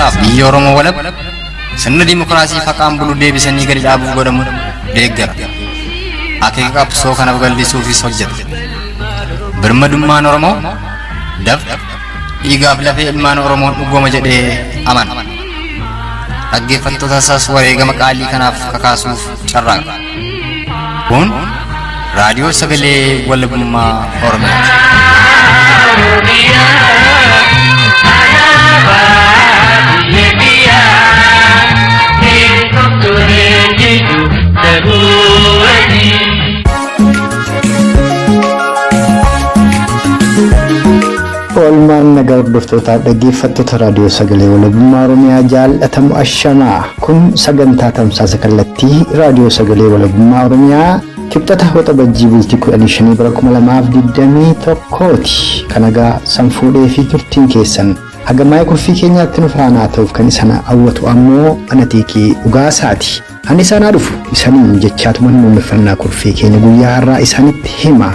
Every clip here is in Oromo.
Isaaf biyya Oromoo walab sirna dimokiraasii faqaan bulu deebisanii gadi dhaabuuf godhamu deeggara. Akeeka qabsoo kana babal'isuufis hojjeta. Birmadummaan Oromoo dafqa dhiigaaf lafee ilmaan Oromoon dhugooma jedhee amana. Dhaggeeffattoota isaas wareegama qaalii kanaaf kakaasuuf carraaqa. Kun raadiyoo sagalee walabummaa Oromiyaati. Oolmaan nagaa hordoftootaaf dhaggeeffattoota raadiyoo sagalee walabummaa Oromiyaa jaallatamu ashamaa. Kun sagantaa tamsaasa kallattii raadiyoo sagalee walabummaa Oromiyaa kibxata Waxabajjii bultii 15 bara 2021ti. Kan nagaa sanfuudhee fi turtiin keessan haga maayii kurfii keenyaatti nu faanaa ta'uuf kan isana hawwatu ammoo Anatiikii Dhugaasaati. Ani isaanaa dhufu isaniin jechaatuman muummeffannaa kurfii keenya guyyaa har'aa isaanitti hima.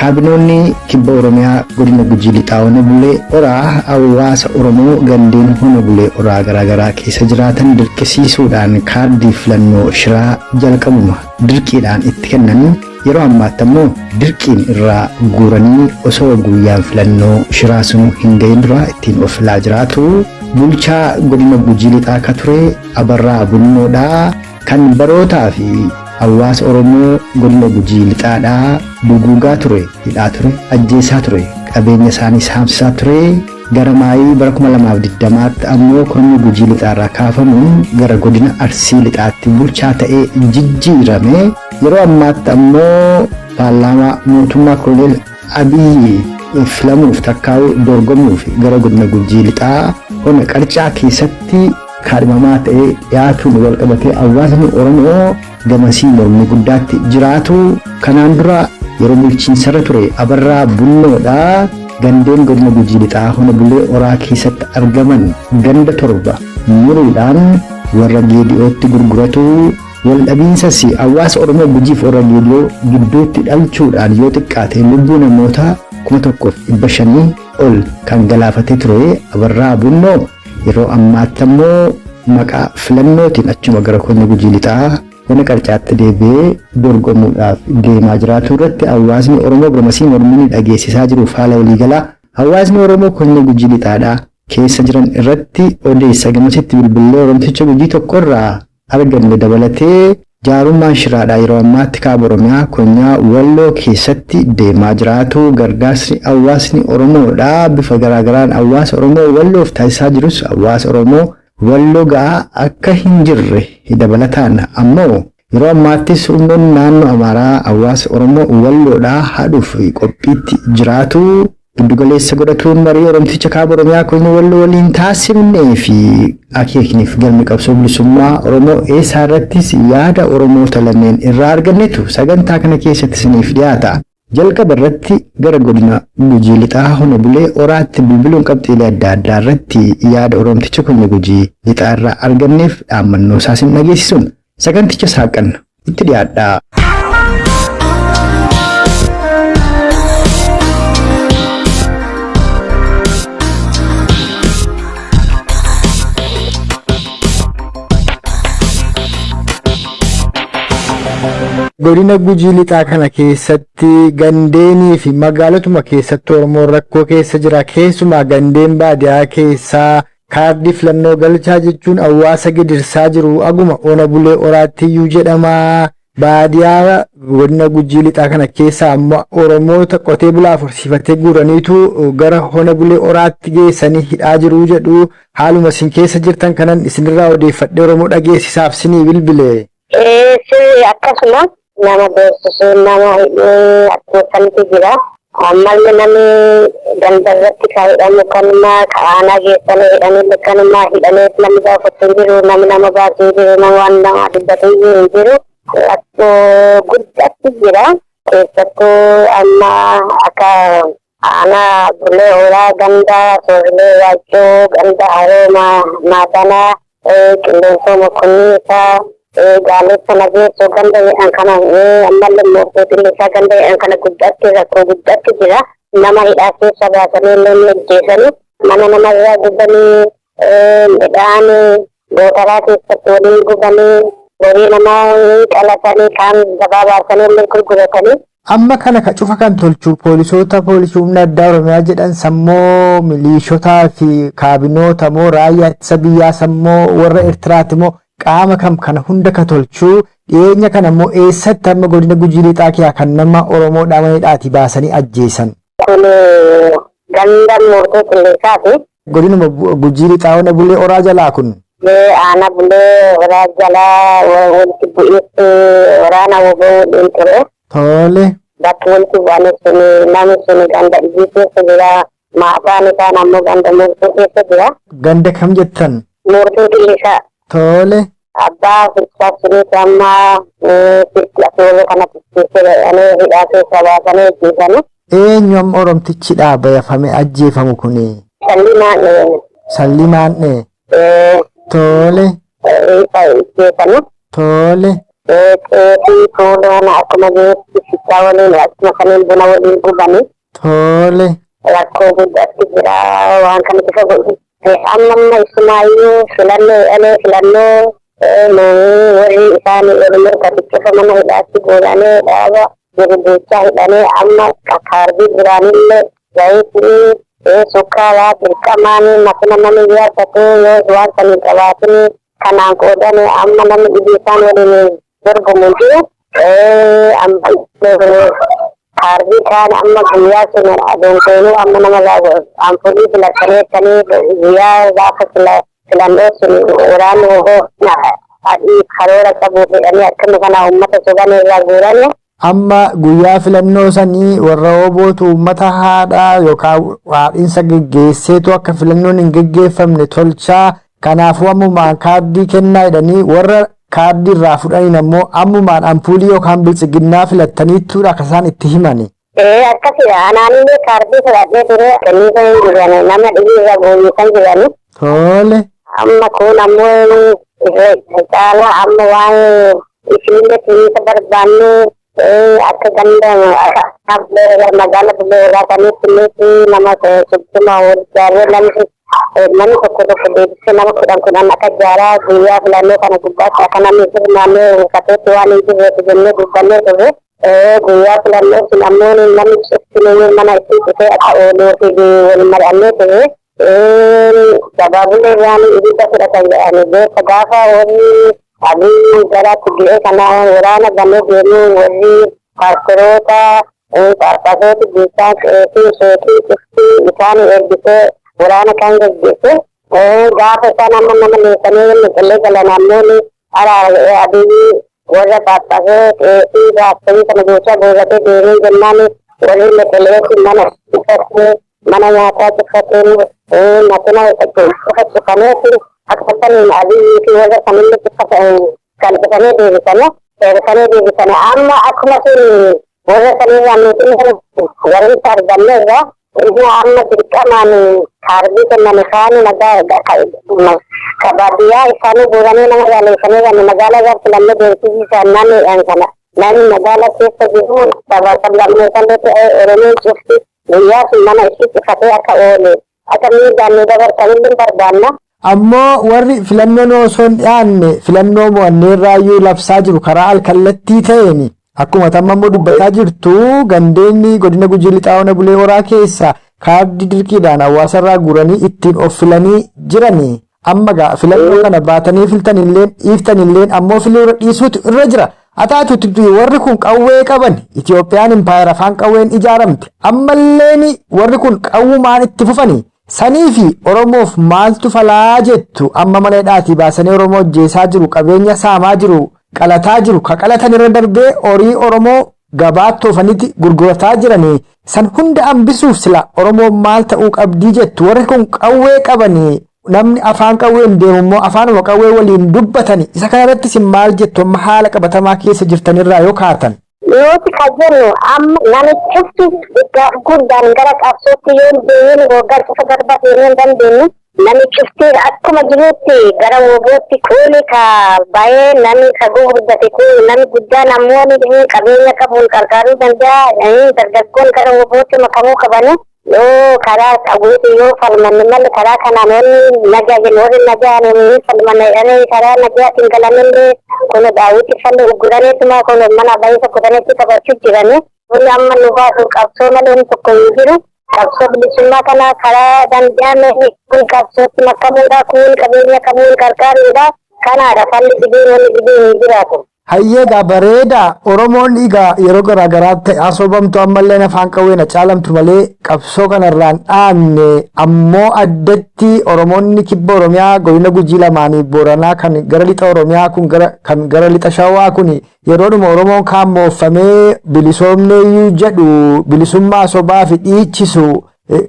Kaabinoonni kibba Oromiyaa godina Gujii Lixaa Ona Bulee Oraa hawaasa Oromoo gandeen Ona Bulee Oraa garaagaraa keessa jiraatan dirqisiisuudhaan kaardii filannoo shiraa jalqabuma dirqiidhaan itti kennan yeroo ammaatti ammoo dirqiin irraa guuranii osoo guyyaan filannoo shiraa sun hin gahin dura ittiin of filaa jiraatu. Bulchaa godina Gujii Lixaa ka ture Abarraa Bunnoodhaa kan barootaa fi hawaasa Oromoo godina Gujii Lixaadhaa duguugaa ture, hidhaa ture, ajjeesaa ture, qabeenya isaanii saamsisaa ture. Gara maayii bara 2020tti ammoo kormi Gujii Lixaarraa kaafamuun gara godina Arsii Lixaatti bulchaa ta'ee jijjiirame. Yeroo ammaatti ammoo paarlaamaa mootummaa Koloneel Abiyyi filamuuf takkaa'uu dorgomuuf gara godina Gujii Lixaa ona Qarcaa keessatti kaadhimamaa ta'ee dhiyaatuun walqabatee hawaasni Oromoo gamasii mormii guddaatti jiraatu. Kanaan dura yeroo bulchiinsarra ture Abarraa Bunnoodha. Gandeen godina Gujii Lixaa Ona Bulee Oraa keessatti argaman ganda 7 muruudhaan warra Geedi'ootti gurguratu. Waldhabiinsas hawaasa Oromoo Gujiif warra Geedi'oo gidduutti dhalchuudhaan yoo xiqqaate lubbuu namoota 1500 ol kan galaafatee ture Abarraa Bunnoo yeroo ammaatti ammoo maqaa filannootiin achuma gara Konya Gujii Lixaa Ona Qarcaatti deebi'ee dorgomuudhaaf deemaa jiraatu irratti hawaasni Oromoo gamasii mormii dhageessisaa jiruuf haala waliigalaa hawaasni Oromoo Konya Gujii Lixaadhaa keessa jiran irratti odeessa gamasitti bilbillee Oromticha Gujii tokkorraa arganne dabalatee jaarummaan shiraadhaa yeroo ammaatti kaaba Oromiyaa Konyaa Walloo keessatti deemaa jiraatu gargaarsi hawaasni Oromoodhaa bifa garaagaraan hawaasa Oromoo Walloof taasisaa jirus hawaasa Oromoo Walloo ga'aa akka hin jirre dabalataan ammoo yeroo ammaattis humnoonni naannoo Amaaraa hawaasa Oromoo Walloodhaa haadhuuf qophiitti jiraatu giddugaleessa godhatuun marii Oromticha kaaba Oromiyaa Konya Walloo waliin taasifnee fi akeekniif galmi qabsoo bilisummaa Oromoo eessaa irrattis yaada Oromoota lameen irraa argannetu sagantaa kana keessatti isiniif dhiyaata. Jalqaba irratti gara godina Gujii Lixaa Ona Bulee Oraatti bilbiluun qabxiilee adda addaa irratti yaada Oromticha Konya Gujii Lixaa irraa arganneef dhaammannoo isaa isin dhageessisuun saganticha saaqanna. Itti dhiyaadhaa. Godina Gujii Lixaa kana keessatti gandeenii fi magaalotuma keessatti Oromoon rakkoo keessa jira. Keessumaa gandeen baadiyaa keessaa kaardii filannoo galchaa jechuun hawaasa gidirsaa jiru. Aguma Ona Bulee Oraatti iyyuu jedhama. Baadiyaa godina Gujii Lixaa kana keessaa ammoo Oromoota qotee bulaaf horsiifatee guuraniitu gara Ona Bulee Oraatti geessanii hidhaa jiru jedhu. Haaluma isin keessa jirtan kanan isinirraa odeeffadhee Oromoo dhageessisaaf sinii bilbile. Sirri akkasuma nama beeksisuu nama hidhee akkuma jira. Ammallee namni ganda irratti kan hidhamu kanuma ka aanaa geessanii hidhanillee kanuma hidhamee namni gaafatu hin jiru, namni nama baasu hin jiru, nama waan nama dubbatu hin jiru. Rakkoo guddaatti jira. Keessattuu amma akka aanaa Bulee Horaa ganda Soorilee Waachoo ganda Haroo Maatanaa Qilleensoo Mokonniisaa Gaalessa Nageessoo ganda jedhan kana ammallee Moortoo Xillisaa ganda jedhan kana guddaatti rakkoo guddaatti jira. Nama hidhaa keessa baasanii illee ni ajjeesanii mana namarraa gubanii. Midhaan gootaraa keessatti waliin gubanii, horii namaa qalatanii, kaan gabaa baasanii illee gurguratanii. Amma kana ka cufa kan tolchu poolisoota poolisii humna addaa Oromiyaa jedhan sammoo milishotaa fi kaabinoota moo raayyaa ittisa biyyaa sammoo warra Eertiraati moo qaama kam kana hunda ka tolchuu? Dhiyeenya kana immoo eessatti amma godina Gujii Lixaa kiyaa kan nama Oromoo dhamanidhaati baasanii ajjeesan? Kun ganda Murtuu Qilleessaati. Godinuma Gujii Lixaa Ona Bulee Oraa jalaa kun. Aanaa Bulee Oraa jalaa walitti bu'iinsi waraana WBO waliin ture. Tole. Bakki walitti bu'anii sun namni sun ganda dhibii keessa jira. Maataan isaan ammoo ganda Murtuu keessa jira. Ganda kam jettan? Murtuu Qilleessaa. Tole. Abbaa bulchaa suniiti amma sitti warra kana tiksee hidhaa keessa baasanii ajjeesanii. Eenyu amma Oromtichi dhaabayafame ajjeefamu kuni? Sallii Maadhee. Sallii Maadhee. Tole. Isa ajjeesanii. Tole. Xeefii tuuloon akkuma jirutti fichaa waliin akkuma saniin buna waliin gubanii. Tole. Rakkoo guddaatti jira waan kana bifa godhu. Amma amma isumaayyuu filannoo jedhamee filannoo warri isaanii Oromoo katichufa mana hidhaatti guuranii dhaaba jiru duuchaa hidhanii amma kaardii duraanillee zayitii sukkaaraa dirqamaan makina namni yaabbatee yoo waan san hin qabaatin kanaan qoodanii amma namni dhibii isaan waliin dorgomu jiru. Kaardii kaan amma guyyaa sun adoon amma nama ampuulii filatanii akkanii guyyaa gaafa filannoo sun waraanni hoboo adii karoora qabu jedhanii akkuma kana uummata soban irraa guuranii. Amma guyyaa filannoo sanii warra WBOtu uummata haadhaa yookaan haadhiinsa geggeesseetu akka filannoon hin geggeeffamne tolchaa, kanaafuu ammumaan kaardii kennaa jedhanii warra kaardii irraa fudhaniin ammoo ammumaan ampuulii yookaan biltsiginnaa filattaniittuudha akka isaan itti himani. Ee, akkasidha. Anaanillee kaardii fudhadhee ture kenniisa hin jiran, nama dhibii irra guuyisan jirani. Tole. Amma kun ammoo irra caalaa amma waan isinillee tiniisa barbaanne akka ganda magaala Bulee Horaa sanitti nuti nama 30 wal ijaarree namni tokko tokko deebisee nama 10 10 akka ijaaraa guyyaa filannoo kana gubbaatti akka namni hirmaannee hukateetti waan hin jirreef jennee dubbannee turre. Guyyaa filannoo sun ammoo namni cuftinuu mana itti cufee akka ooluuf wal mari'annee turre. Gabaabulee waan ibidda fudhatan jedhanii beeka gaafa warri Abiy garaatti du'e kana waraana banee deemuu warri paasteroota, phaaphaasota, bulchaa qeesii, sheekii cuftii isaan ergisee waraana kan gaggeesse. Gaafa isaan amma nama leessanii Maqallee galan ammoo araara Abiy warra phaaphaasoo, qeesii, paasterii kana bulchaa guurratee deemee jennaan warri Maqalleetti mana cufatee, mana nyaataa cufatee, makina cufa cufaneeti akka saniin Abiyyii fi warra sanillee cufa kan cufanii deebisanii amma akkuma sun warra sanirraa nuti barumsa arganneerra. Inni amma dirqamaan kaardii kennan isaanii ka baadiyyaa isaanii guuranii nama jaaleessanii magaalaa irraa filannoo deemsisiisan namni kana namni magaalaa keessa jiru saba sablammoota Oromoo cufti guyyaa sun mana ishii cufatee akka oolu akka miidhaan nu dabarsanillee barbaanna. Ammoo warri filannoon osoo hin dhiyaanne filannoo mo'anneerraayyuu labsaa jiru karaa alkallattii ta'een akkuma tamma immoo dubbataa jirtu gandeenni godina Gujii Lixaa Ona Bulee Horaa keessa kaardii dirqiidhaan hawaasarraa guuranii ittiin of filanii jiranii. Amma gaa filannoo kana baatanii filtanilleen dhiiftanilleen ammoo filuu dhiisuutu irra jira. Haa taatutti warri kun qawwee qaban, Itoophiyaan impaayera afaan qawween ijaaramte, ammalleen warri kun qawwumaan itti fufanii sanii fi Oromoof maaltu falaa jettu? Amma mana hidhaatii baasanii Oromoo ajjeesaa jiru, qabeenya saamaa jiru, qalataa jiru, ka qalatan irra darbee horii Oromoo gabaatti oofanitti gurgurataa jiranii san hunda hambisuuf sila Oromoon maal ta'uu qabdii jettu? Warri kun qawwee qabanii, namni afaan qawween deemu immoo afaanuma qawwee waliin dubbatani, isa kanarratti isin maal jettu amma haala qabatamaa keessa jirtanirraa yoo kaatan? Nuti kan jennu amma namichi cufti guddaan gara qabsootti yoo deebiin waggaa cufa garba seenuu hin dandeenyu. Namni cufti akkuma jirutti gara WBOtti kuni ka bahee, namni ka gurguddate kun, namni guddaan ammoo ni qabeenya qabuun qarqaaruu danda'a. Dargaggoon gara WBOtti makamuu qabani. Yoo karaa qawweetiin yoo falmanne malee, karaa kanaan wanni nagaa jennu, warri nagaan ni falmanne jedhanii karaa nagaatiin galanillee kun daawwitti fallee ugguraneetuma kun mana bahee kutanitti qabachuu jirani. Wanni amma nu baasu qabsoo malee wanni tokko hin jiru. Qabsoo bilisummaa kana karaa danda'ame kun qabsootti makamuudha, kun qabeenya qabuun qarqaaruudha. Kanaadha falli dhibiin, wanni dhibiin hin jiraatu. Hayyee, egaa bareeda. Oromoon egaa yeroo garaa garaatti asoobamtu, ammallee afaan qawwee caalamtu malee qabsoo kanarraan dhaabne. Ammoo addatti Oromoonni kibba Oromiyaa, godina Gujii lamaanii, Booranaa, kan gara lixa Oromiyaa kun, kan gara lixa Shawaa kun, yeroodhuma Oromoon kaan mooffamee bilisoomneeyyuu jedhu, bilisummaa sobaa fi dhiichisu,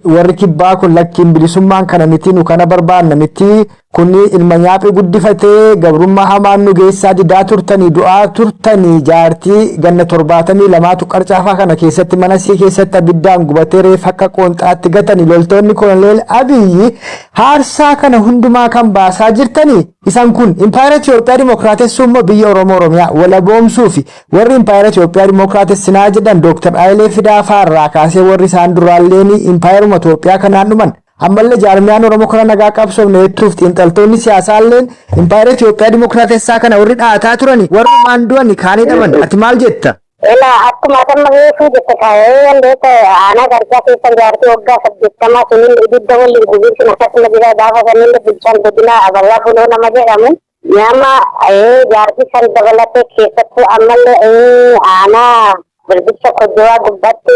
warri kibbaa kun lakkiin, bilisummaan kana miti, nu kana barbaanna miti, kunni ilma nyaaphii guddifatee gabrummaa hamaan nu geessaa didaa turtanii, du'aa turtanii, jaartii ganna 72tu qarcaafaa kana keessatti mana sii keessatti abiddaan gubatee reef akka qoonxaatti gatanii, loltoonni koloneel Abiyyi haarsaa kana hundumaa kan baasaa jirtanii isaan kun impaayera Itoophiyaa dimokiraatessuu immoo biyya Oromoo Oromiyaa walaboomsuu fi warri impaayera Itoophiyaa dimokiraatessinaa jedhan Dooktar Hayilee Fidaa faarraa kaasee warri isaan duraalleen impaayeruma Itoophiyaa kanaan dhuman. Ammallee jaarmiyaan Oromoo kana nagaa qabsoofne jettuuf xiinxaltoonni siyaasaalleen impaayera Itoophiyaa dimokiraatessaa kana warri dhaataa turani warrumaan du'ani kaanii dhaban. Ati maal jetta? Ela akkuma amma reefuu jette kaa'ee wantoota aanaa gargaa keessa jaartii waggaa 80 sunin ibidda waliin gubiin akkasuma jira. Gaafa sanillee bulchaan godina Abarraa Buloo nama jedhamu nama jaartii san dabalatee, keessattuu ammallee aanaa Birbirsa Kojjawaa gubbaatti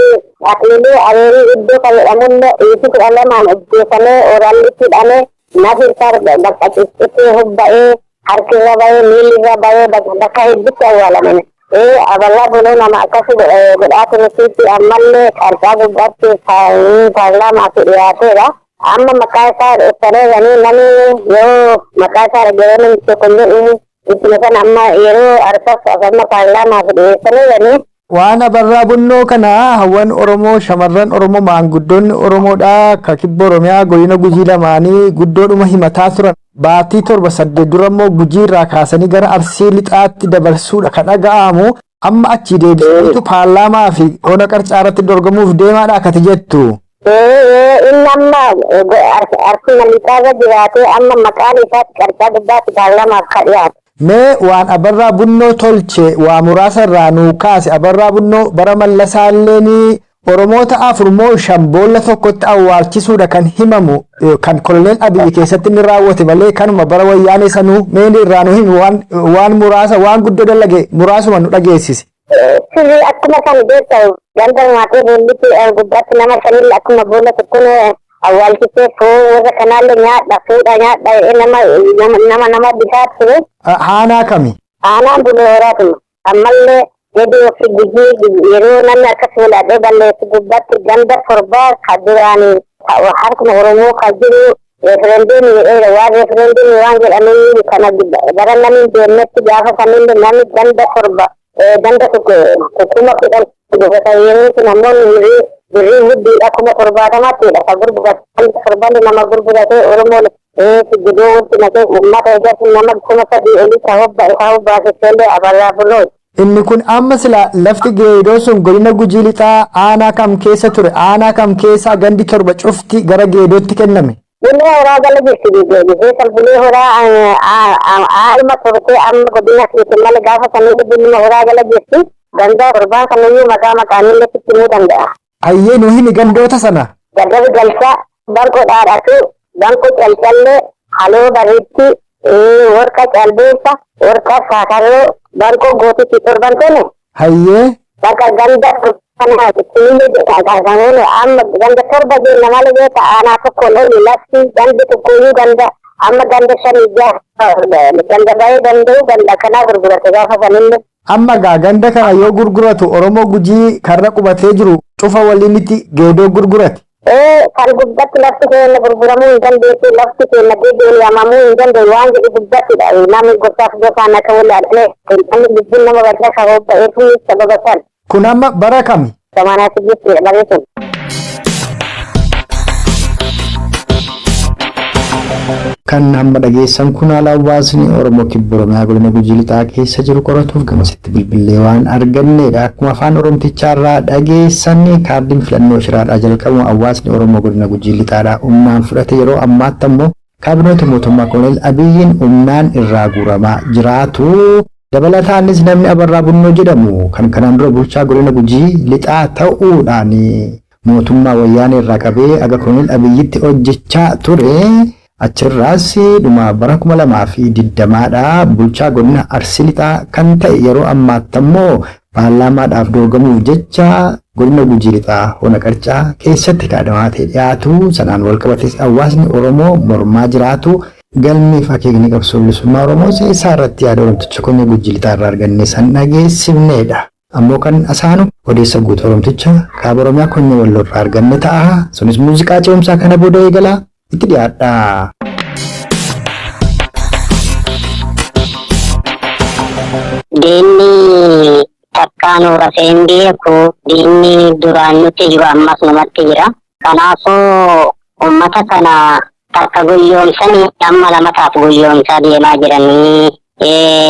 Akliiluu Areerii iddoo kan jedhamullee dhiisii 12n ajjeefamee, oraallitti hidhamee, nafi isaa bakka ciccitee hubba'ee, harki irra bahee, miilli irra bahee, bakka hedduutti awwaalaman. Abarraa Buloo nama akkasii godhaa turetti ammallee qarqaa gubbaatti paarlaamaaf dhiyaateera. Amma maqaa isaa dhoksanii namni yoo maqaa isaa dhaga'ee namni tokko hin jedhu. Ittuma sana amma yeroo arfaf amma paarlaamaaf dhiyeessaniirani. Waan Abarraa Bunnoo kana hawwan Oromoo, shamarran Oromoo, maanguddoonni Oromoodhaa ka kibba Oromiyaa godina Gujii lamaanii guddoodhuma himataa turan. Baatii 7 8 dura immoo Gujii irraa kaasanii gara Arsii lixaatti dabarsuudha kan dhaga'amu. Amma achi deebisaniitu paarlaamaa fi ona qarcaa irratti dorgomuuf deemaadha akkati jettu. Inni amma Arsii lixaarra jiraatee, amma maqaan isaatti qarcaa gubbaatti paarlaamaaf ka dhiyaatu. Mee waan Abarraa Bunnoo tolche waa muraasa irraa nuu kaase. Abarraa Bunnoo bara Mallasaalleen Oromoota afur moo shan boolla tokkotti awwaalchisuudha kan himamu, kan koloneel Abiyyi keessatti inni raawwate malee kanuma bara wayyaanee sanuu mee irraa nu himi, waan muraasa, waan guddoo dalage muraasuma nu dhageessise. Sirrii, akkuma kan beektamu ganda maatii boollitti gubbaatti nama shanillee akkuma boolla tokkoon awwaalchisee, foon warra kanaallee nyaadha, fuudha nyaadha nama nama bitaa ture. Aanaa kami? Aanaan Bulee Horaatuma. Ammallee gadi ofii Gujii yeroo namni akkas fuudhadhee balleessu gubbaatti ganda torbaa ka duraanii harkuma Oromoo ka jiru referendeemii jedheera. Waan referendeemii waan jedhamee kana bara namni deemetti gaafa sanillee namni ganda torba, ganda tokko 10,000 gurguratan. Yeroo sun ammoo birrii guddiidha, 70,000ttidha ka gurguratan. Ganda torban nama gurguratee Oromoon giduu wanti naqee uummata eegatti nama 3,000 olii ka hobbaasisseellee Abarraa Buloo. Inni kun amma sila lafti Geedoo sun godina Gujii lixaa aanaa kam keessa ture? Aanaa kam keessaa gandi torba cufti gara Geedootti kenname? Bulee Horaa jala jirti Geessan. Bulee Horaa aanuma turte, amma godina keessa malee gaafa sanillee Bulee Horaa jala jirti. Ganda torbaan sanayyuu maqaa maqaanillee sitti himuu danda'a. Hayyee, nu himi gandoota sana. Gadabi Galchaa, Banko Dhaadhatu, Banko Calcallee, Haloo Barritti, Warqa Calbeessa, Warqa Saakarroo, Banko Gootitti, torban tone. Hayyee. Bakka ganda kana sinillee amma ganda torba jenna malee beeka aanaa tokkoon oli lafti gandi tokkoyyuu ganda amma ganda shanii jaha ganda baay'ee danda'u ganda kanaa gurgurate gaafa sanillee. Amma gaa ganda kana yoo gurguratu Oromoo Gujii karra qubatee jiru cufa waliinitti Geedoo gurgurate. Ee, kan gubbatti lafti keenya gurguramuu hin dandeessu, lafti keenya deebi'ee yaamamuu hin danda'u waan jedhu gubbattidha. Namni gosaaf gosaan akka walaallee namni lubbuun nama bal'aa kan hobba'eetu sababa san. Kun amma bara kami? 86 barri sun. Kan amma dhageessan kun haala hawaasni Oromoo Kibba Oromiyaa godina Gujii Lixaa keessa jiru qoratuuf gamasitti bilbilee waan argannedha. Akkuma afaan Oromtichaarraa dhageessan, kaardiin filannoo shiraadhaa jalqabu hawaasni Oromoo godina Gujii Lixaadhaa humnaan fudhate, yeroo ammaatti ammoo kaabinoota mootummaa Koloneel Abiyyiin humnaan irraa guuramaa jiraatu. Dabalataanis namni Abarraa Bunnoo jedhamu kan kanaan dura bulchaa godina Gujii Lixaa ta'uudhaan mootummaa Wayyaanee irraa qabee aga Koloneel Abiyyitti hojjechaa ture, achirraas dhuma bara 2020dha bulchaa godina Arsii Lixaa kan ta'e, yeroo ammaatti ammoo paarlaamaadhaaf dorgomuuf jecha godina Gujii Lixaa Hona Qarcaa keessatti kaadhamaa ta'e dhiyaatu. Sanaan walqabates hawaasni Oromoo mormaa jiraatu. Galmiif akeekni qabsoo bilisummaa Oromoo isaa irratti yaada Oromticha keenya Gujii Lixaa irraa arganne san dhageessifneedha. Ammoo kan asaanu odeessa guutuu Oromticha kaaba Oromiyaa Konya Walloo irraa arganne ta'a. Sunis muuziqaa ce'umsaa kana booda eegala, itti dhiyaadha. Diinni takkaa nu rafee hin beeku, diinni duraan nutti jiru ammas numatti jira. Kanaafuu uummata kana takka guyyoomsanii amma lamataaf guyyoomsaa deemaa jiranii,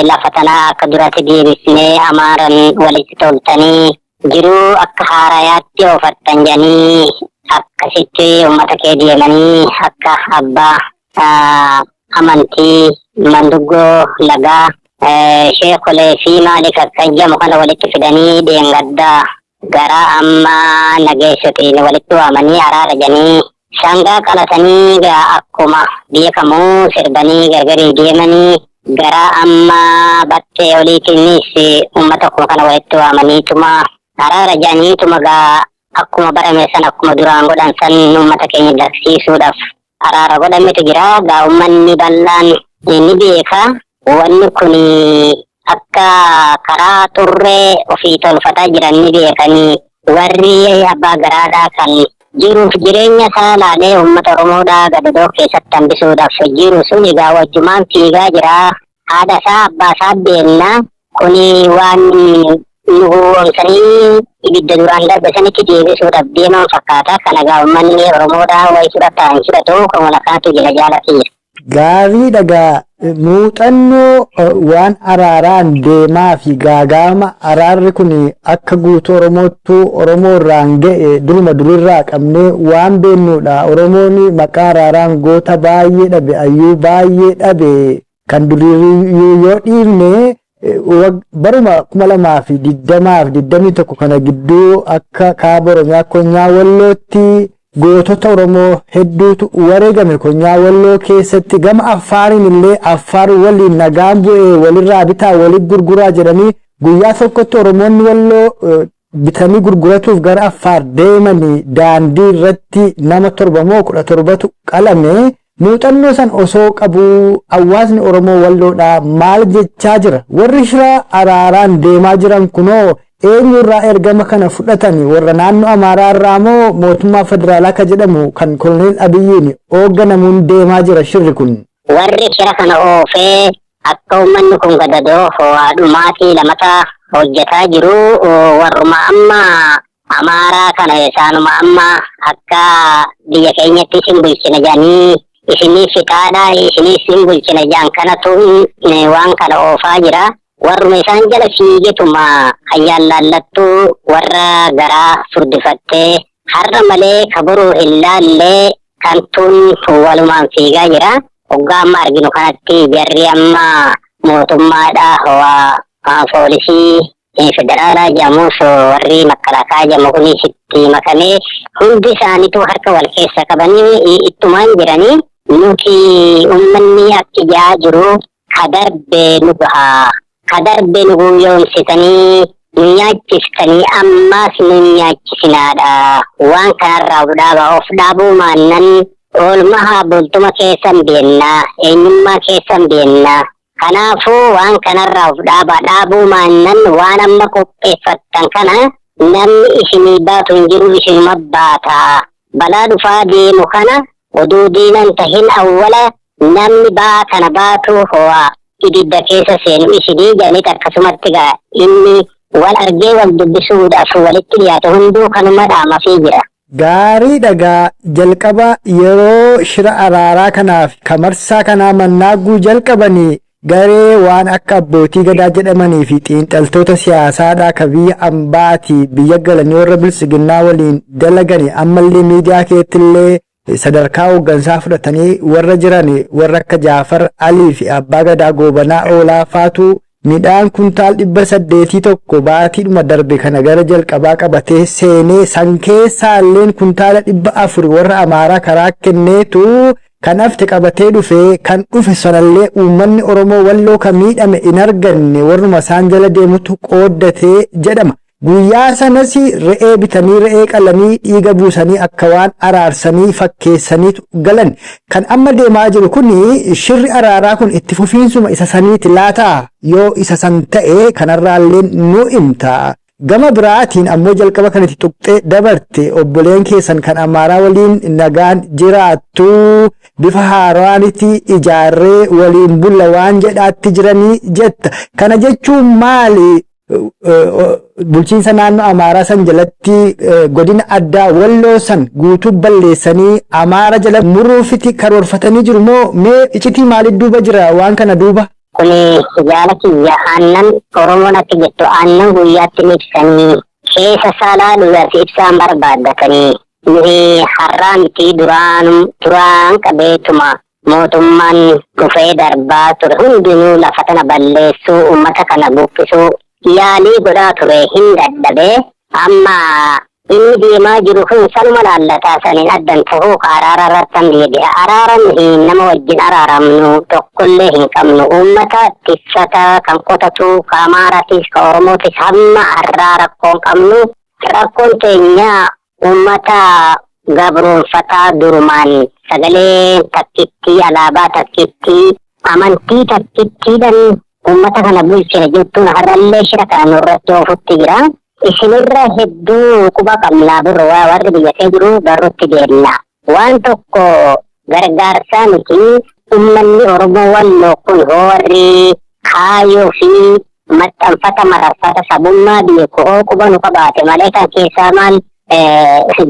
lafa tanaa akka duratti deebisnee Amaaran walitti toltanii jiruu akka haarayaatti oofattan jedhanii akkasitti uummata kee deemanii, akka abbaa amantii, manduggoo lagaa, sheekolee fi maaliif akka jedhamu kana walitti fidanii dheengaddaa gara amma nageessotiin walitti waamanii araara jedhanii sangaa qalatanii, gaa akkuma beekamu sirbanii gargarii deemanii, gara amma battee oliitiinis uummata akkuma kana walitti waamaniituma araara jedhaniituma, gaa akkuma barame san, akkuma duraan godhan san uummata keenya dagsiisuudhaaf araara godhametu jira. Gaa uummanni bal'aan ni beeka, wanni kun akka karaa xurree ofii tolfataa jiran ni beekanii. Warri abbaa garaadhaa kan jiruuf jireenya isaa laalee uummata Oromoodhaa gadadoo keessatti hambisuudhaaf jiru sun egaa wajjumaan fiigaa jira. Haadha isaa, abbaa isaa beekna. Kuni waan nu gowwoomsanii ibidda duraan darbe sanitti deebisuudhaaf deeman fakkaata. Kana egaa uummanni Oromoodhaa wayi fudhata hin fudhatu, kan walakkaatu jira jaalatiira. Gaarii dhagaa, muuxannoo waan araaraan deemaa fi gaagaama araarri kun akka guutuu Oromoottuu Oromoo irraan ga'e duruma durirraa qabnee waan beennudha. Oromoon maqaa araaraan goota baay'ee dhabe, ayyuu baay'ee dhabe. Kan duriiyyuu yoo dhiifne, baruma 2020f 21 kana gidduu akka kaaba Oromiyaa Konyaa Wallootti gootota Oromoo hedduutu wareegame. Konyaa Walloo keessatti gama Affaariin illee Affaar waliin nagaan bu'ee, walirraa bitaa walitti gurguraa jedhanii guyyaa tokkotti Oromoonni Walloo bitanii gurguratuuf gara Affaar deemanii daandii irratti nama 7 moo 17tu qalame. Muuxannoo san osoo qabu hawaasni Oromoo Walloodhaa maal jechaa jira? Warri shira araaraan deemaa jiran kunoo eenyurraa ergama kana fudhatani? Warra naannoo Amaaraa irraa moo mootummaa federaalaa ka jedhamu kan Koloneel Abiyyiin hoogganamuun deemaa jira shirri kun? Warri shira kana oofee akka uummanni kun gadadoo ho'aadhumaatii lamata hojjetaa jiru warruma amma Amaaraa kana, isaanuma amma akka biyya keenyatti isin bulchina jedhanii, isinii fixaadha, isinii isin bulchina jedhan kanatu waan kana oofaa jira. Warruma isaan jala fiigetuma ayyaan laallattuu, warra garaa furdifattee har'a malee ka boruu hin laallee kantuun walumaan fiigaa jira. Hoggaa amma arginu kanatti jarri amma mootummaadha waa poolisii federaalaa jedhamus, warri makalaakaa jedhamu kunis itti makamee, hundi isaaniitu harka wal keessa qabanii ittumaan jiranii. Nuti uummanni akki jaa jiru, ka darbe nu gahaa, ka darbe nu guyyoomsitanii nu nyaachiftanii, ammaas nu nyaachisinaadha. Waan kanarraa of dhaaba. Of dhaabuu maannan oolmahaa bultuma keessan beennaa, eenyummaa keessan beennaa. Kanaafuu waan kanarraa of dhaabaa. Dhaabuu maannan waan amma qopheeffattan kana namni isinii baatu hin jiru, isinuma baata. Balaa dhufaa deemu kana oduu diinan tahin awwala namni ba'aa kana baatu ho'aa ibidda keessa seenu isinii jedhanit. Akkasumatti gaa inni wal argee wal dubbisuudhaaf walitti dhiyaate hunduu kanuma dhaamafii jira. Gaarii dhagaa jalqaba yeroo shira araaraa kanaaf kamarsaa kanaa mannaaguu jalqabanii garee waan akka abbootii gadaa jedhamanii fi xiinxaltoota siyaasaadhaa ka biyya ambaatii biyya galanii warra bilisiginnaa waliin dalaganii ammallee miidiyaa keettillee sadarkaa hooggansaa fudhatanii warra jiran warra akka Jaafar Alii fi Abbaa Gadaa Goobanaa Oolaa faatu midhaan kuntaal 801 baatiidhuma darbe kana gara jalqabaa qabatee seenee san keessaalleen kuntaala 400 warra Amaaraa karaa kenneetu kan hafte qabatee dhufe kan dhufe sanallee uummanni Oromoo Walloo kan miidhame hin arganne warruma isaan jala deemutu qooddatee jedhama. Guyyaa sanas re'ee bitanii re'ee qalanii dhiiga buusanii akka waan araarsanii fakkeessaniitu galan. Kan amma deemaa jiru kun shirri araaraa kun itti fufiinsuma isa saniiti laataa yoo isa san ta'e kanarraallee nu himta. Gama biraatiin ammoo jalqaba kanatti tuqxee dabarte obboleen keessan kan Amaaraa waliin nagaan jiraattu bifa haaraanitti ijaarree waliin bulla waan jedhaatti jiranii jetta. Kana jechuun maali? Bulchiinsa naannoo Amaaraa san jalatti godina addaa Walloo san guutuu balleessanii Amaara jala muruufiti karoorfatanii jiru moo mee icitii maaliif duuba jira waan kana duuba? Kuni jaala kiyya aannan Oromoon akka jettu aannan guyyaatti ni ibsanii keessa isaa laaluudhaaf ibsaan barbaaddatanii nuyi har'aa miti duraan duraan qabeetuma mootummaan dhufee darbaa ture hundinuu lafa tana balleessuu uummata kana buqqisuu yaalii godhaa ture hin dadhabee amma inni deemaa jiru kun sanuma laallataa saniin addan tahuu ka araara irrattan deebi'a. Araara nuyi nama wajjin araaramnu tokkollee hin qabnu. Uummata tiksata kan qotatu ka Amaaraatis ka Oromootis hamma har'aa rakkoon qabnu. Rakkoon teenya uummata gabroonfataa durumaan sagalee takkittii alaabaa takkittii amantii takkittiidhaan uummata kana bulchina jettuun har'allee shira kana nurratti oofutti jira. Isinirra hedduu quba qabnaa birro waa warri biyya kee jiru barrutti deemna. Waan tokko gargaarsaa miti uummanni Oromoo Walloo kun hoo warri kaayyoo fi maxxanfata mararfata sabummaa beeku hoo quba nu qabaate malee kan keessaa maal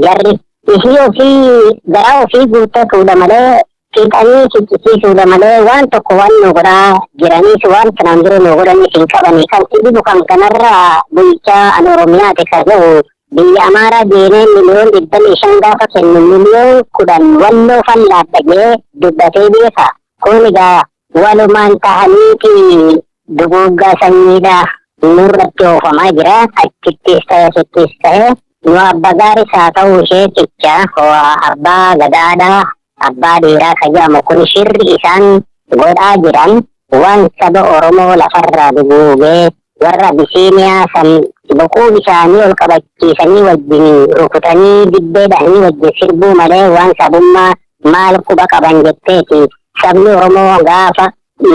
jarri isii ofii garaa ofii guuttatuudha malee fixanii ficcisiisuudha malee waan tokko waan nu godhaa jiraniis waan kanaan dura nu godhaniis hin qabanii kan si dhibu kan kanarraa bulchaa an Oromiyaati ka ga'u biyya Amaaraa deemee 25 miliyoon gaafa kennu 10 miliyoon Walloo fallaadha jee dubbatee beeka. Kun egaa walumaan tahaniiti duguuggaa sanyiidha nurratti oofamaa jira achittis ta'e asittis ta'e nu abba gaaris haa ta'u ishee cicha abbaa gadaadha abbaa dhiiraa ka jedhamu kun shirri isaan godhaa jiran waan saba Oromoo lafarraa duguugee warra Abisiiniyaa san boquu isaanii ol qabachiisanii wajjin rukutanii dibbee dhahanii wajjin sirbuu malee waan sabummaa maal quba qaban jetteeti. Sabni Oromoo gaafa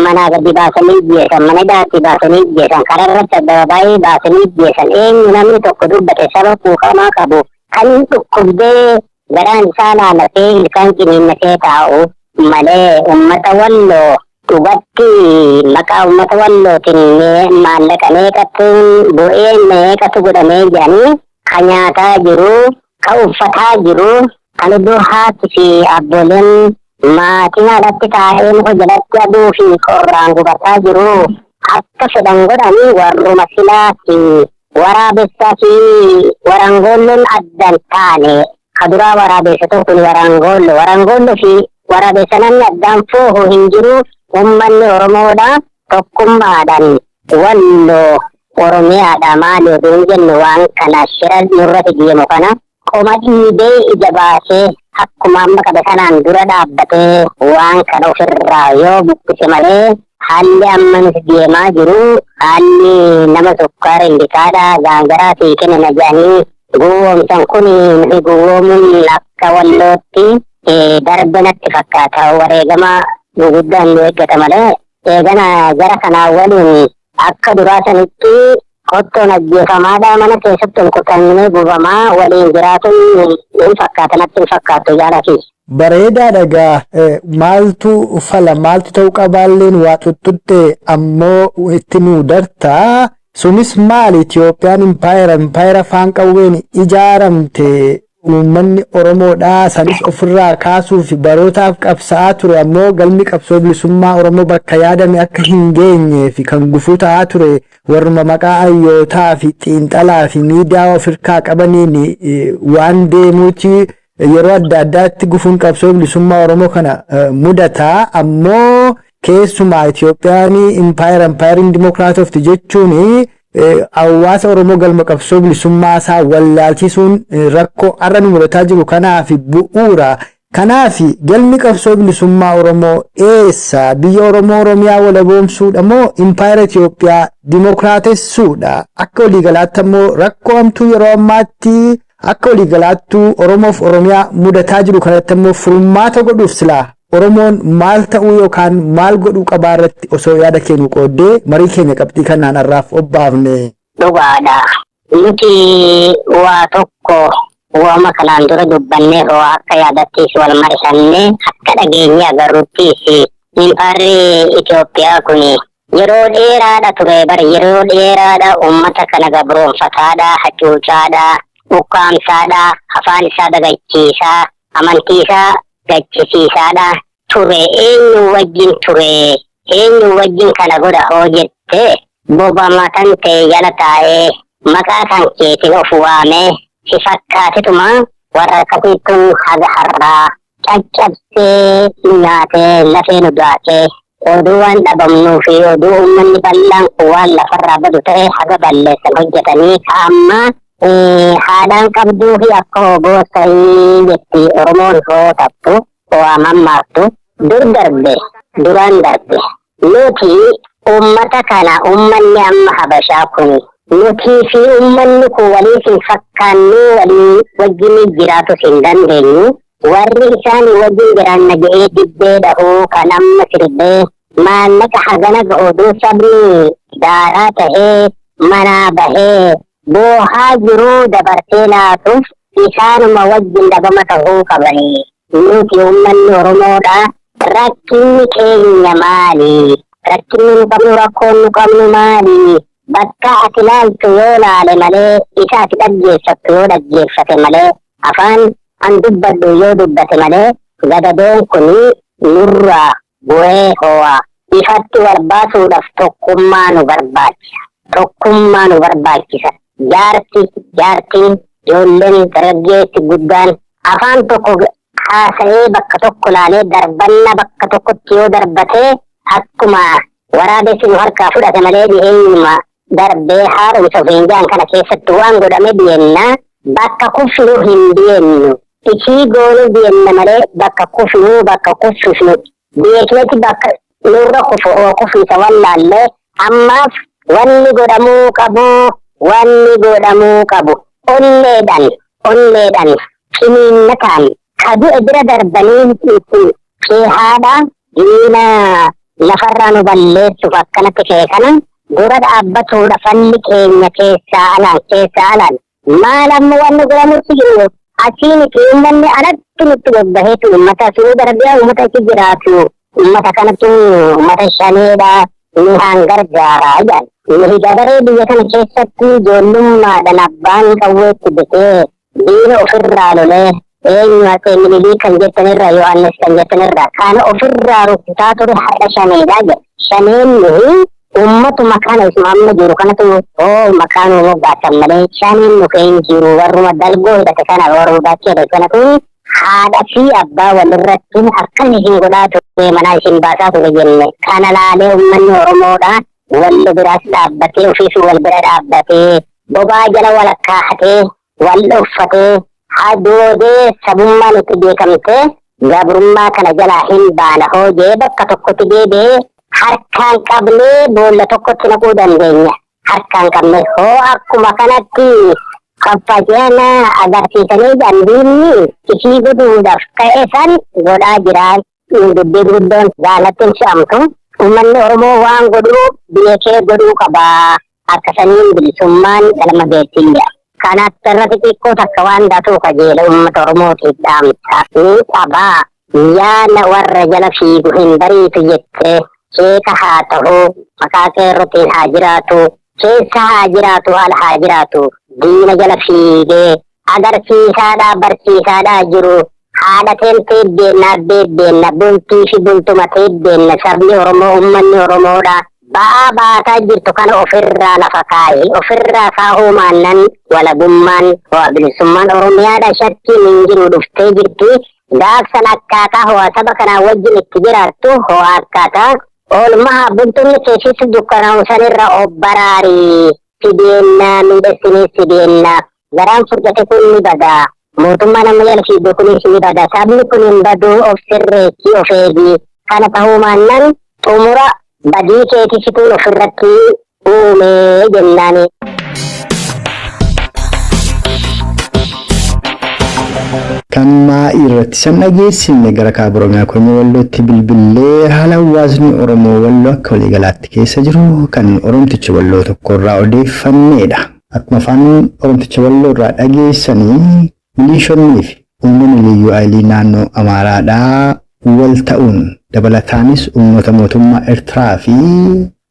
manaa gadi baasanii jeesan mana hidhaatti baasanii jeesan karaa irratti addabaabaayii baasanii jeesan eenyu namni tokko dubbate saba quuqamaa qabu kan dhukkubdee garaan isaa laalatee ilkaan ciniinnatee taa'u malee uummata Walloo dhugatti maqaa uummata Wallootiin maallaqa meeqatu bu'ee meeqatu godhamee jedhanii ka nyaataa jiru ka uffataa jiru kan iddoo haati fi abbooleen maatiin alatti taa'ee muka jalatti aduu fi qorraan gubataa jiru akka fedhan godhanii warruma silaa fi waraabessaa fi warangoolloon addan taane kaduraa waraabessa tokko warangoollo warangoollo fi waraabessa namni addaan foohu hin jiru. Ummanni Oromoodha tokkummaadhaan Walloo Oromiyaadha maali oduu hin jennu waan kana shira nurratti deemu kana qoma dhiibee ija baasee akkuma amma qabe kanaan dura dhaabbatee waan kana ofirraa yoo buqqise malee haalli amma nuti deemaa jiru haalli nama sukkaara indikaadha gaangaraa sii kennina jedhanii gowwoomsan kun nuti gowwoomuun akka Wallootti darbe natti fakkaata wareegama guguddaan nu eeggata malee eegana jara kanaa waliin akka duraa sanitti qottoon ajjeefamaadha mana keessatti ol kutannee gubamaa waliin jiraatuun hin fakkaata natti hin fakkaatu jaalati. Bareedaa dhagaa maaltu fala maaltu ta'uu qabaalleen waa tuttutte ammoo itti nuu dartaa sunis maali Itiyoophiyaan impaayera afaan qawween ijaaramte Uummanni Oromoodhaa sanis ofirraa kaasuuf barootaaf qabsa'aa ture, ammoo galmi qabsoo bilisummaa Oromoo bakka yaadame akka hin geenyee fi kan gufuu ta'aa ture warruma maqaa hayyootaa fi xiinxalaa fi miidiyaa of hirkaa qabaniin waan deemuuti. Yeroo adda addaatti gufuun qabsoo bilisummaa Oromoo kana mudataa, ammoo keessumaa Itoophiyaan impaayera impaayeriin dimokiraatofti jechuun hawaasa Oromoo galma qabsoo bilisummaa isaa wallaalchisuun rakkoo har'a nu mudataa jiru kanaaf bu'uura. Kanaaf galmi qabsoo bilisummaa Oromoo eessa? Biyya Oromoo Oromiyaa walaboomsuudha moo impaayera Itoophiyaa dimokiraatessuudha? Akka waliigalaatti ammoo rakkoo hamtuu yeroo ammaatti akka waliigalaattuu Oromoof Oromiyaa mudataa jiru kanatti ammoo furmaata godhuuf silaa Oromoon maal ta'uu yookaan maal godhuu qabaa irratti osoo yaada kennu qooddee marii keenya qabxii kanaan har'aaf obbaafne. Dhugaadha. Nuti waa tokko waama kanaan dura dubbannee hoo akka yaadattis wal mari'annee akka dhageenye agarruttis, impaayerri Itoophiyaa kun yeroo dheeraadha ture bar, yeroo dheeraadha uummata kana gabroonfataadha, hacuucaadha, ukkaamsaadha, afaan isaa dagachiisaa, amantii isaa gachisiisaadha ture. Eenyu wajjin ture? Eenyu wajjin kana godha hoo jette, bobama tan ta'e jala taa'ee maqaa kan keetiin of waamee si fakkaatetuma warra akkasiittuun haga har'aa caccabsee nyaatee lafee nu daakee, oduu waan dhabamnuu fi oduu uummanni bal'aan kun waan lafarraa badu ta'e haga balleessan hojjetanii ka ammaa haadhaan qabduu fi akka hoboosarii jetti Oromoon hoo taptu waa mammaaktu. Dur darbe, duraan darbe. Nuti uummata kana, uummanni amma Habashaa kun, nutii fi uummanni kun waliif hin fakkaannu, walii wajjin jiraatus hin dandeenyu. Warri isaan wajjin jiraanna jedhee dibbee dhahuu kan amma sirbee maallaqa hagana ga'u, oduu sabni daaraa tahee manaa bahee boohaa jiruu dabarsee laatuuf, isaanuma wajjin dhabama tahuu qabanii. Nuti uummanni Oromoodha. Rakkinni keenya maali? Rakkinni nu qabnu, rakkoon nu qabnu maali? Bakka ati laaltu yoo laale malee, isa ati dhaggeeffattu yoo dhaggeeffate malee, afaan an dubbadhu yoo dubbate malee, gadadoon kun nurraa bu'ee ho'a. Ifatti wal baasuudhaaf tokkummaa nu barbaachisa. Tokkummaa nu barbaachisa. Jaarti, jaartiin, ijoolleen, dargaggeessi guddaan afaan tokko haasa'ee bakka tokko laalee darbanna bakka tokkotti yoo darbatee, akkuma waraabessi nu harkaa fudhate malee, dhiheenyuma darbee haaromsa ofiin jaan kana keessatti waan godhame dhiyenna bakka kufnu hin dhiyennu. Isii goonuu dhiyenna malee bakka kufnu, bakka kuffisnu beekneti bakka nurra kufu oo kufiisa wallaallee. Ammaaf wanni godhamuu qabu, wanni godhamuu qabu onneedhaan, onneedhaan ciniinnataan ka du'e bira darbanii keehaadha diina lafarraa nu balleessuuf akkanatti ka'e kana dura dhaabbatuudha. Falli keenya keessaa alaan, keessaa alaan maal amma wanni godhamutti jiru asii miti. Uummanni alatti nutti bobbaheetu uummata Suudi Arabiyaa, uummata achi jiraatu, uummata kanatu uummata shaneedha ni haan gargaaraa jedhan. Nuyi dabaree biyya kana keessatti ijoollummaadhaan abbaan qawweetti bitee diina ofirraa lolee, eenyu Hatsee Miniliik kan jettanirraa, Yohaannis kan jettanirraa kana ofirraa rukutaa ture har'a shaneedha jedha. Shaneen nuyi uummatuma kana isuma amma jiru kanatu hoo maqaa nu moggaasan malee shaneen nu keenya jiru warruma dalgoo hidhate kana, warruma baachee hidhate kanatu haadha fi abbaa walirratti akkas isin godhaa ture, manaa isin baasaa ture jenne. Kana laalee uummanni Oromoodha wal biraas dhaabbatee, ofiis wal bira dhaabbatee, bobaa jala wal kaa'atee, wal dhoffatee hadoodee sabummaan itti beekamtee gabrummaa kana jalaa hin baana hoojee bakka tokkotti deebi'ee harkaan qabnee boolla tokkotti naquu dandeenya. Harkaan qabnee hoo akkuma kanatti faffaca'ana agarsiisanii dandiinni isii godhuudhaaf ka'e san godhaa jira. Dubbii guddoon jaalatti hin fe'amtu. Uummanni Oromoo waan godhuu beekee godhuu qaba. Akka saniin bilisummaan galma geettiin jedha. Kanatti irratti xiqqoo takka waan datuu kajeela uummata Oromootiif dhaamsa ni qabaa. Yaana warra jala fiigu hin bariitu jettee, sheeka haa ta'u, maqaa qeerrotiin haa jiraatu, keessa haa jiraatu, ala haa jiraatu, diina jala fiigee Agarsiisaadhaa barsiisaadhaa jiru. Haadha teentee beenna, abbee beenna, bultii fi bultuma tee beenna, sabni Oromoo, uummanni Oromoodha. Ba'aa baataa jirtu kana ofirraa lafa kaa'i. Ofirraa kaa'uu maannan walabummaan bilisummaan Oromiyaadha shakkiin hin jiru dhuftee jirti. Gaafsan akkaataa ho'a saba kanaa wajjin itti jiraattu ho'a akkaataa oolmaa bultumni keessatti dukkanaa'u sanirra of baraarii. Si deemna, miidhagsinee si deemna. Garaan furdate kun ni bada. Mootummaan amma jala fiigdu kunis ni bada. Sabni kun hin badu, of sirreessi, of eegi. Kana ta'uu maannan xumura badii keetii situun ofirratti uume jennaani. Kan maa'ii irratti san dhageessifne gara kaaba Oromiyaa Kormee Wallootti bilbillee haala hawaasni Oromoo Walloo akka waliigalaatti keessa jiru kan Oromticha Walloo tokkorraa odeeffannedha. Akkuma afaan Oromticha Walloo irraa dhageessanii milishoonnii fi humnoonni liyyuu ayilii naannoo Amaaraadhaa wal ta'uun dabalataanis humnoota mootummaa Eertiraa fi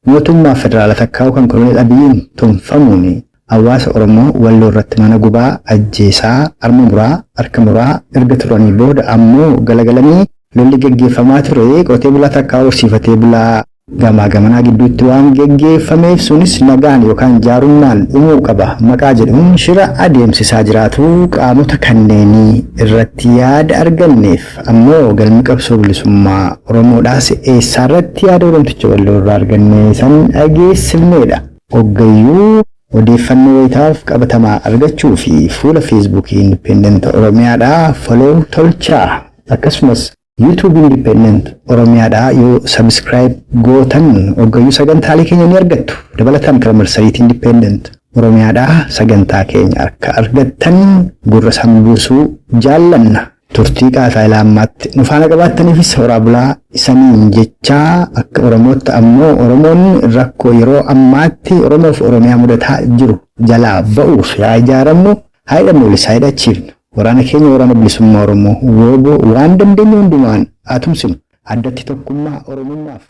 mootummaa federaalaa takkaa'u kan Koloneel Abiyyiin tumfamuun hawaasa Oromoo Walloo irratti mana gubaa, ajjeesaa, harma muraa, harka muraa erga turanii booda ammoo galagalanii lolli geggeeffamaa ture qotee bulaa takkaa horsiifatee bulaa gamaa gamanaa gidduutti waan geggeeffameef sunis nagaan yookaan jaarummaan dhumuu qaba maqaa jedhuun shira adeemsisaa jiraatu qaamota kanneenii irratti yaada arganneef ammoo galmi qabsoo bilisummaa Oromoodhaas eessaarratti yaada Oromticha Walloo irraa arganne san dhageessifneedha. Hoggayyuu odeeffannoo wayitaaf qabatamaa argachuu fi fuula Feesbuukii Independent Oromiyaadhaa follow tolchaa, akkasumas YouTube Independent Oromiyaadhaa yoo subscribe gootan hoggayyuu sagantaalee keenya ni argattu. Dabalataan karaa marsariitii Independent Oromiyaadhaa sagantaa keenya akka argattan gurra sambuusuu jaallanna. Turtii qaataa ilaa ammaatti nu faana qabaattaniifis horaa bulaa isaniin jechaa, akka Oromootti ammoo Oromoon rakkoo yeroo ammaatti Oromoof Oromiyaa mudataa jiru jalaa ba'uuf haa ijaaramnu, haa hidhannu, walis haa hidhachiifnu. Waraana keenya, waraana bilisummaa Oromoo WBO, waan dandeenye hundumaan haa tumsinu. Addatti tokkummaa Oromummaaf.